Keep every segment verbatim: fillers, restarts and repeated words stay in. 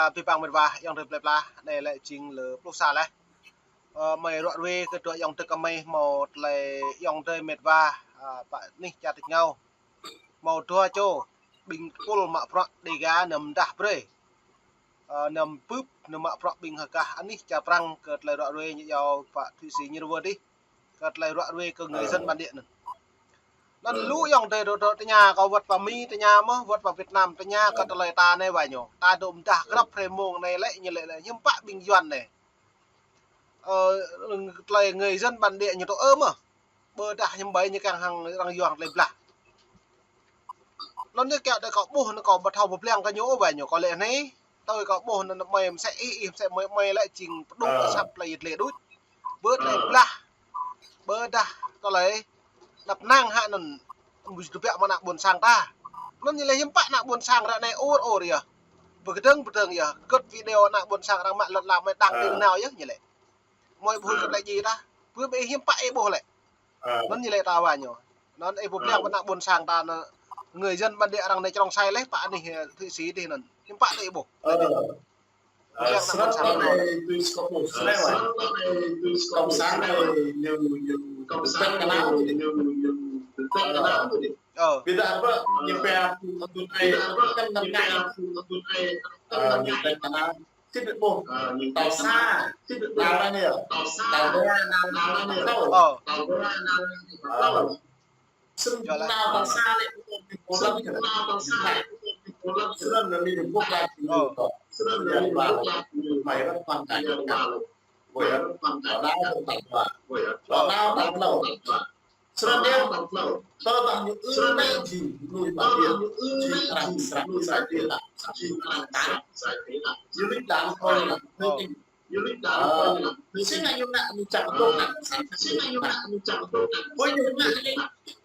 Ơ, abih bang mĕt wa, ayŏng adơi plơi pla, anai lĕ jing lơ pluh sa laih. Ơ, mơi ruă ruê kơ dua ayŏng adơi kơ mơi hmâo tơlơi ayŏng adơi mĕt wa, ơ, pă anih čar tač rơngiao. Hmâo dua čô, ƀing tơpul mă bruă Dega anăm mơdah brơi. Ơ, anăm bưp, anăm mă bruă ƀing hơgah anih čar Prăng kơ tơlơi ruă ruê ñu iâu pă Thụy Sĩ ñu rơwơ dih. Kơ tơlơi ruă ruê kơ người dân bản địa anŭn. Anŭn lu ayŏng adơi dŏ dŏ tơña kơ wơ̆t pơ Mi tơña mơ̆, wơ̆t pơ Việt Nam tơña kơ tơlơi ta anai wa ñu. Ta dŏ mơdah grăp hrơi mông anai lĕ ñu lĕ lĕ hiư̆m pă ƀing Yuan anai. Ơ, tơlơi người dân bản địa ñu dŏ ơ mơ̆. Ƀôdah hiư̆m ƀai ñu kiăng hăng arăng Yuan tơlơi blah. Anŭn ñu kiăng đơi kâo ƀuh anŭn kâo ƀu thâo pơblang kơ ñu ôh wa ñu kâo lĕ anai. Tui kâo ƀuh anŭn mơi mơsĕ ih, ih mơsĕ mơi, mơi lĕ jing pơđŭk asăp tơlơi tơlơi đôč. Bơ tơlơi blah. Ƀôdah tơlơi anăp năng hă anŭn ƀu tơbiă mơ̆ng ană ƀôn sang ta. Anŭn ñu lĕ hiư̆m pă ană ƀôn sang ră anai ur ur yơh. Pơkơdơ̆ng pơkơdơ̆ng yơh. Kơ̆t video ană ƀôn sang arăng mă lŏn lam mơi đăng ti nao yơh ñu lĕ. Mơi ƀu hŭi kơ tơlơi djai ta. Pơ ƀing ih hiư̆m pă ih ƀuh lĕ. Anŭn ñu lĕ ta wa ñu. Anŭn ih pơblang kơ ană ƀôn sang ta anŭn người dân bản địa arăng anai čơrŏng sai laih pă anih, ơ, Thụy Sĩ dih anŭn. Hiư̆m pă tơ ih ƀuh. Pơblang kơ ană ƀôn sang ta anŭn. Snăn anai tui kâo ƀuh, snăn anai. Cộng sản anai ñu, ñu, ñu, cộng sản anai ñu, ñu, ñu, cộng sản anai ñu. Ơ. Ƀiădah ƀă, ñu pia tui anai, kăn anai. Ơ, ñu pia anai. Sĭt ƀuh. Tâo sa. Tâo anai yơh. Tâo dua, tâo, tâo. Ơ. Sĭt nao tâo sa lĕ, ƀuh lăng kơ. Sĭt nao tâo sa lĕ, ƀuh lăng kơ. Sĭt nao anai ƀuh lăng kơ. Ơ. Sĭt nao anai ƀuh lăng kơ. Mơi răk păng kơ. Ƀuh yơh. Tâo đa tâo dua. Ƀuh yơh. Tâo đa tâo dua. Srăng đeo, tơdah ñu ư anai jing mơnuih bản địa, jing arăng srăng sai tê lăng, jing arăng srăng sai tê lăng. Ñu lĕ đang kơ lăng, ñu lĕ đang kơ lăng. Sĭt nao ñu ngă ñu čang tông năn, sĭt nao ñu ngă ñu čang tông năn. Ƀơi ñu ngă anai,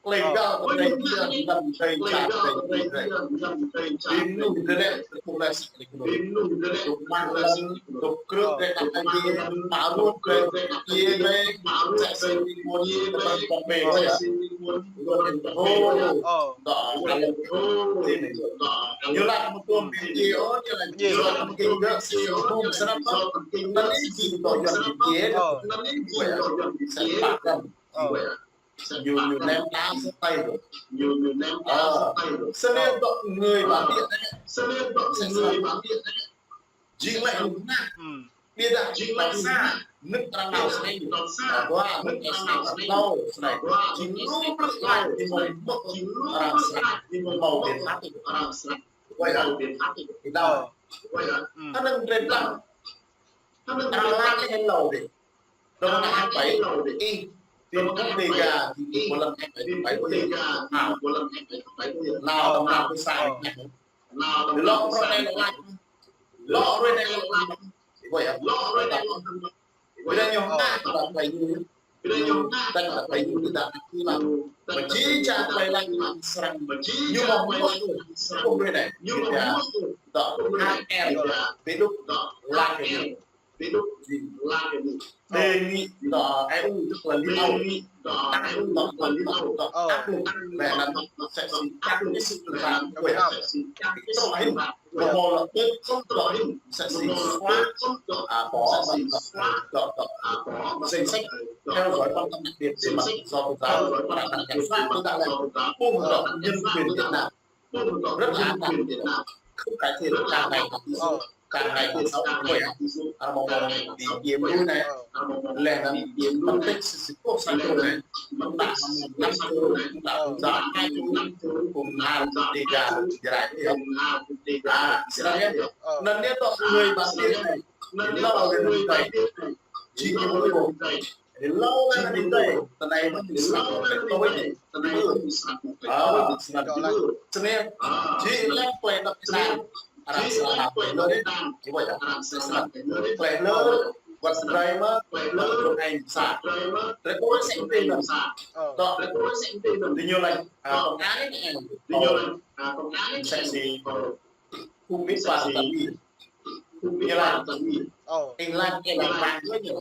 klei găl kơ tơlơi djai, lăm tơlơi čang tơlơi djai. Ƀing mơnuih dơlĕ, tơpul lĕ Ƀing mơnuih dơlĕ, tơpul lĕ, tơpul krư̆ dơlĕ, tơpul krư̆ dơlĕ, mă rup dơlĕ, djai dơlĕ, mă rup dơlĕ, djai dơlĕ, mă rup dơlĕ, djai dơlĕ, mă rup dơlĕ, djai dơlĕ, mă rup dơlĕ, djai dơlĕ. Ñu laĭ mơ̆ tơm ƀing djai ôh, ñu laĭ djai ôh, ñu laĭ djai ôh, ñu laĭ djai ôh, ñu laĭ djai ôh. Ñu, ñu nem đa sơtai dơ̆. Ñu, ñu nem đa sơtai dơ̆. Ñu, ñu nem đa sơtai dơ̆. Sơnên dŏ người bản địa anai. Sơnên dŏ người bản địa anai. Jing lĕ ñu ngă. Ƀiădah jing lĕ ñu ngă. Nơ̆ng arăng nao sơnên. Tâo dua, nơ̆ng arăng nao sơnên. Jing lu blư̆ laih ñu mơ̆ arăng sơnên. Mâo biện pháp. Arăng sơnên. Wai hă? Ƀiădah. Wai hă? Anŭn drơi blah. Arăng lăng lĕ hlâo dih. Dơ̆ng mơ̆ng hăng ƀai ih, ƀing Dega, ƀing pô lăng hăng ƀai ƀai ƀu yơh. Ha. Nao tơm nao pơsai. Lŏ ruai anai lŏ lač. Lŏ ruai anai lŏ lač. Ƀu yơh. Ƀiădah ñu ngă tơlơi ƀai ñu. Ƀiădah ñu ngă tơlơi ƀai ñu ƀiădah ñu lač. Mơ̆ jing čang tơlơi lač srăng. Ñu mơ̆ mơ̆ ƀuh ruai anai. Ƀiădah dŏ H R ƀiă đôč lač kơ ñu. Ƀiă đôč lač kơ ñu. Đề nghị dŏ E U, tức là Liên Âu. Đề nghị dŏ E U, tức là Liên Âu. Dŏ áp lực. Lĕ anŭn sẽ xin các cái sự trừng phạt của Việt Nam. Sẽ xin các cái sự trừng phạt của Việt Nam. Một là bớt không dŏ, sẽ xin xóa, à, bỏ, dŏ, dŏ, dŏ, dŏ, à, bỏ, dŏ, dŏ, danh sách theo dõi quan tâm đặc biệt về mặt do tôn giáo và đang kiểm soát chúng ta là bùng dŏ nhân quyền Việt Nam. Rất là ác. Không cải thiện, càng ngày càng đi xuống, càng ngày càng xấu. Ƀơi à, mơ̆ mơ̆ đi tiêm mũi anai, lĕ anŭn phân tích sự, sự thuốc sẵn rồi anai, mơ̆ ta mơ̆ năm rồi, mơ̆ ta cũng dŏ hai năm, cũng hai đi ra, ra đi. À, sẽ là hết. Nên nếu có người bản địa anai, nên là người bản địa anai, chỉ có một người Hlâo lăng anai dih, tơnai mơ̆ ñu srăng kơ tơlơi tui anai. Tơnai mơ̆ ñu srăng kơ tơlơi tui anai. Ơ, srăng kơ tơlơi tui anai. Jing lăng klei anăp năng, arăng srăng kơ tơlơi tui anai. Ih ƀuh yơh, arăng srăng kơ tơlơi tui anai. Klei hlâo, wơ̆t drơi mơ̆, wơ̆t drơi mơ̆, wơ̆t drơi mơ̆, drơi mơ̆, wơ̆t drơi mơ̆. Ơ. Tŏ, drơi mơ̆, wơ̆t drơi mơ̆. Dih ñu laĭ, ơ, công an anai, dih ñu laĭ, ơ, công an anai, sẽ si, ơ, không biết bao giờ ta đi. Không biết bao giờ ta đi. Ơ. Ih laĭ, ih laĭ, laĭ, laĭ.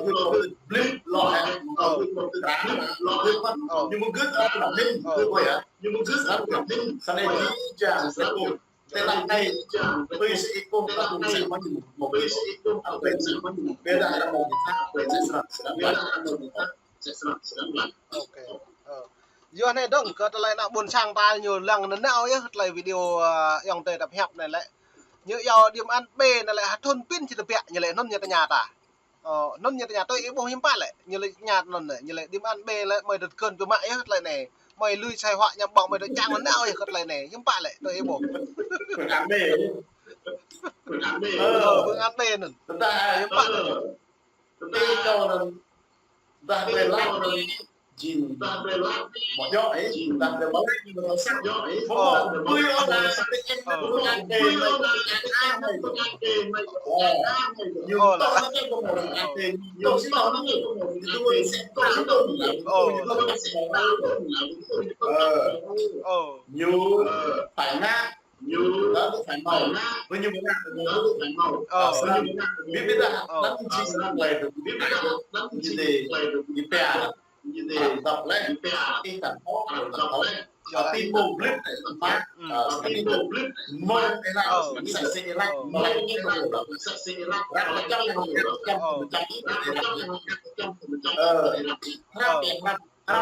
Ơ, gưt lŏ hĕ. Ơ. Ră anai, ơ, ñu mơ̆ gưt lŏ hĕ. Ơ. Ơ, ƀuh yơh. Ñu mơ̆ gưt lŏ hĕ. Sa anai jih jang sa ƀuh. Tơlơi anai, tui si ih ƀuh, tui si ih ƀuh, tui si ih ƀuh, tui si ih ƀuh, tui si ih ƀuh. Ƀiădah anŭn mơ̆ gưt lŏ hĕ. Ƀiădah anŭn mơ̆ gưt lŏ hĕ. Ơ. Yua anai dong, kơ tơlơi ană ƀôn sang ta ñu lăng nanao yơh, tơlơi video, ơ, ayŏng adơi ta pơhiăp anai lĕ. Ñu iâu điểm ăn B anai lĕ, ha thun pin či tơbiă, ñu lĕ anŭn ñu tơña ta. Ơ, anŭn ñu tơña tui ih ƀuh hiư̆m pă lĕ, ñu lĕ tơña anŭn lĕ, ñu lĕ điểm ăn B lĕ, mơi dơ̆t kơn biă mă yơh tơlơi anai. Mơi lui sai huă ñăm ƀơ̆ng mơi dơ̆t čang nanao yơh kơ tơlơi anai, hiư̆m pă lĕ, tui ih ƀuh. Điểm ăn B. Điểm ăn B. Ơ, điểm ăn B anŭn. Tơdah hiư̆m pă lĕ. Tơdah kâo anŭn, tơdah brơi lăp anŭn, jing. Tơdah brơi lăp, mă djơ̆, ơ, jing. Tơdah brơi lăp, mă djơ̆, ơ. Ơ. Ơ. Ơ. Ơ. Ơ. Ơ. Ơ. Ñu phải ngă. Ñu, ơ, phải mơak, ƀơi ñu mơak, ƀơi ñu mơak. Ơ. Ơ, ƀiădah, ơ, anŭn jing tơlơi, ƀiădah, anŭn jing tơlơi, ƀiădah, ƀiădah, dŏ lĕ, ih kăn thâo, kăn thâo. Ơ, ƀing mơ̆ng blư̆, mơ̆ng, ơ, ƀing mơ̆ng blư̆, mơ̆ng ih lăi, ơ, mơ̆ng sa sĭ ih lăi, ơ, mơ̆ng ih lăi, mơ̆ng ih lăi. Ră anai čang, čang, čang, ơ, ră anai, ră anai. Ơ.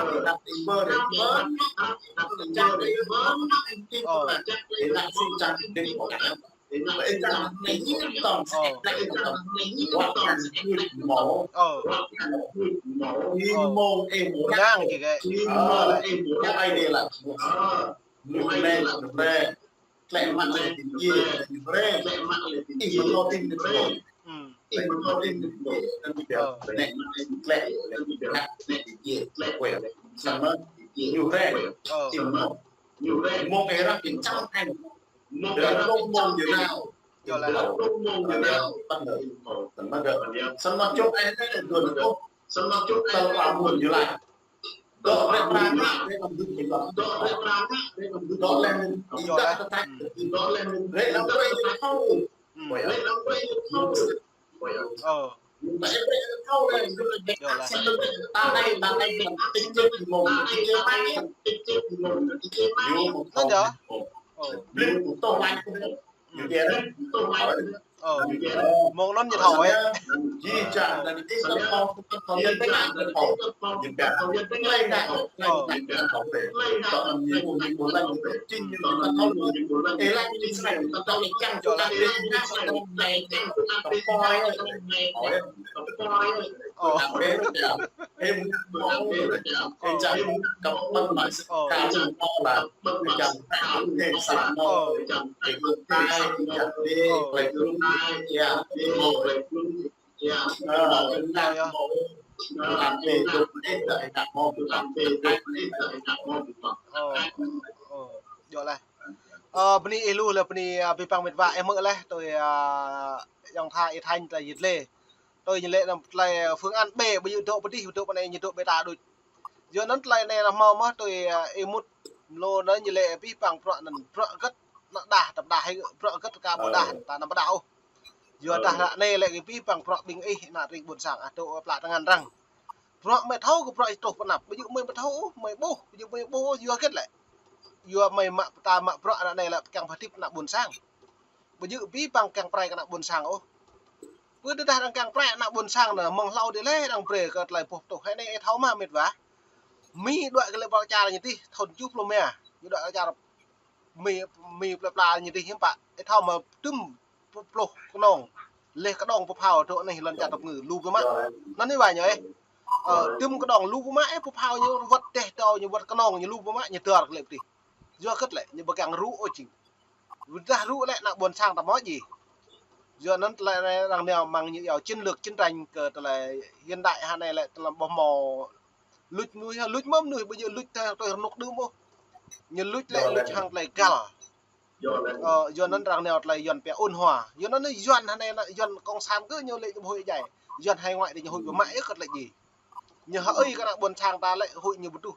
Ơ. Ơ. Năng kì kê. Ơ. Ơ. Tlĕ mă lĕ tin jê, tlĕ mă lĕ tin jê. Ih mă thâo tin jê. Ơ. Ih mă thâo tin jê. Tlĕ mă lĕ tin jê. Tlĕ mă lĕ tin jê. Tlĕ mă lĕ tin jê. Tlĕ mă lĕ tin jê. Tlĕ mă lĕ tin jê. Ơ. Ơ. Mơ̆ng ih ră anai čang hăng. Mơ̆ng ih ră anai čang hăng. Yua lĕ. Yua lĕ. Samơ̆ čŏk ih anai, đuaĭ anai. Samơ̆ čŏk ih anai, đuaĭ anai. Dŏ hrĕ prang ngă, hrĕ anăm dŭm ƀơi lŏn. Dŏ hrĕ prang ngă, hrĕ anăm dŭm. Dŏ lĕ anŭn, yua lĕ. Ih đa tơtač. Dŏ lĕ anŭn, ih đa tơtač. Ơ. Ơ. Yua lĕ. Anŭn yơh. Ơ. Ơ. Mơ̆ng anŭn ñu thâo ôh. Ơ. Ơ. Ơ. Ơ. Ơ. Ơ. Ơ. Ơ. Yua lĕ. Ơ, bơni ih lu lĕ bơni, ơ, abih bang met wa ih hmư̆ lĕ, tui, ơ, ayŏng tha ih Thanh tơlơi yit lĕ. Tui ñu lĕ anăm tơlơi, ơ, phương án B, ƀu djơ̆ dŏ pơ adih, dŏ pơ anai ñu dŏ ƀơi ta đôč. Yua anŭn tơlơi anai lĕ hmâo mơ̆ tui, ơ, ih mŭt mlâo anŭn ñu lĕ abih bang bruă anŭn bruă hơget, ană đah, tơdah hĭ bruă hơget kơ ƀôdah, ta anăm pơdah ôh. Yua dah ră anai lĕ kơ abih bang bruă ƀing ih ană tring ƀôn sang, ơ, dŏ pla tơngan arăng. Bruă mơi thâo kơ bruă ih truh pơ anăp, ƀu djơ̆ mơi ƀu thâo ôh, mơi ƀuh, ƀu djơ̆ mơi ƀuh, yua hơget lĕ. Yua mơi mă, ta mă bruă ră anai lĕ kiăng pơhơdip ană ƀôn sang. Ƀu djơ̆ abih bang kiăng prai kơ ană ƀôn sang ôh. Pơ tơdah arăng kiăng prai ană ƀôn sang anŭn, mơ̆ng hlâo dih lĕ arăng brơi kơ tơlơi boh pơtuh. Hơnai ih thâo mă met wa. Mi đuaĭ kơ lĕ pơčar ñu dih, thun tơjuh pluh rơma. Ñu đuaĭ pơčar mi, mi plơi pla ñu dih hiư̆m pă. Ih thâo mă tơm pluh kơnong. Leh kơdŏng pơphao dŏ anai lŏn čar tơpơngư lu biă mă. Anŭn ih wa ñu ih. Ơ, tơm kơdŏng lu biă mă ih pơphao ñu wơ̆t dêh tâo ñu wơ̆t kơnong ñu lu biă mă ñu dơr kơ lĕ pơdih. Yua hơget lĕ, ñu ƀu kiăng rŭ ôh jing. Ƀôdah rŭ lĕ ană ƀôn sang ta mơ̆ djai. Yua anŭn tơlơi anai arăng nao mơ̆ng ñu iâu chiến lược chiến tranh kơ tơlơi hiện đại hơnai lĕ tơlơi ƀu hmâo luč mơnuih, luč mơ̆ mơnuih, ƀu djơ̆ luč tơlơi rơnŭk đưm ôh. Ñu luč lĕ luč hăng tơlơi găl. Ơ, yua anŭn arăng nao tơlơi Yuan pia ôn hòa. Yua anŭn Yuan hơnai, Yuan cộng sản kơ ñu lĕ ñu ƀu huĭ djai. Yuan hải ngoại dih ñu huĭ biă mă yơh kơ tơlơi djai. Ñu hơơi kơ ană ƀôn sang ta lĕ huĭ ñu ƀu truh.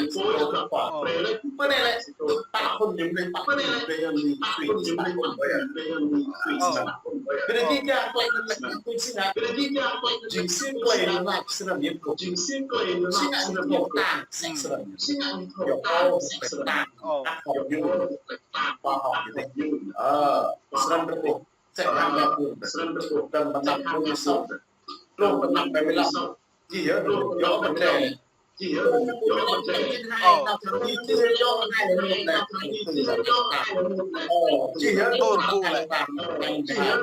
Ơ. Bơ anai lĕ, ta khôn ñu anai, ta khôn ñu anai, ta khôn ñu anai, ta khôn ñu anai. Ơ. Bơ anai jih jang tơlơi anŭn lĕ, tui si ngă. Bơ anai jih jang tơlơi anŭn lĕ, jing si tơlơi anŭn lĕ, snăn yơh kơ. Jing si tơlơi anŭn lĕ, snăn yơh kơ. Snăn yơh kơ. Ơ. Ơ. Ơ. Snăn yơh kơ. Sĕ hăng ba pun. Snăn yơh kơ. Tơm ba năm pun. Lông ba năm ba mươi lăm. Jih yơh, yơh ba tre. Jih yơh, yơh ba tre. Ơ. Jih yơh, yơh ba tre. Ơ, jih yơh. Đôn bu lĕ. Jih yơh.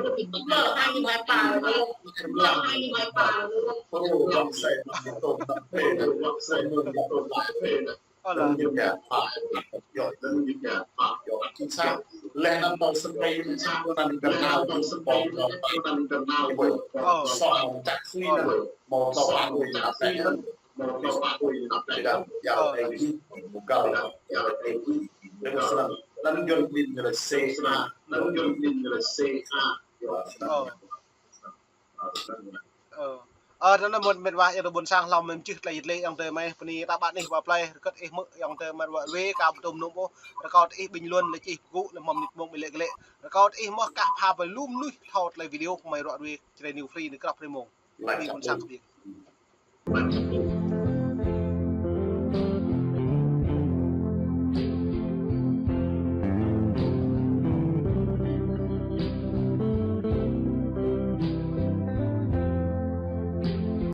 Ba hai ba. Ba hai ba. Ơ, lă. Leh anŭn tơl sơmai, anŭn kơnal, anŭn sơmai, anŭn kơnal. Ơ. Ơ. Ơ. Ơ. Ơ, anŭn mơ̆n mĕt wa, ayŏng adơi ƀôn sang hlâo mơ̆n čih tơlơi yit lĕ ayŏng adơi mơi, bơni ta ƀă anih wa plơi, rơkâo ih hmư̆ ayŏng adơi mĕt wa ruai ka ƀu tŭm nŭm ôh, rơkâo ih bình luận lĕ čih gŭ lĕ mơ̆n nit mông ih lĕ lĕ. Rơkâo ih mơ̆ kah pha ƀai lŭm mơnuih thâo tơlơi video kơ mơi ruai ruai Jrai New Free anai krăp hrơi mông. Bơni ƀôn sang kơ ƀing.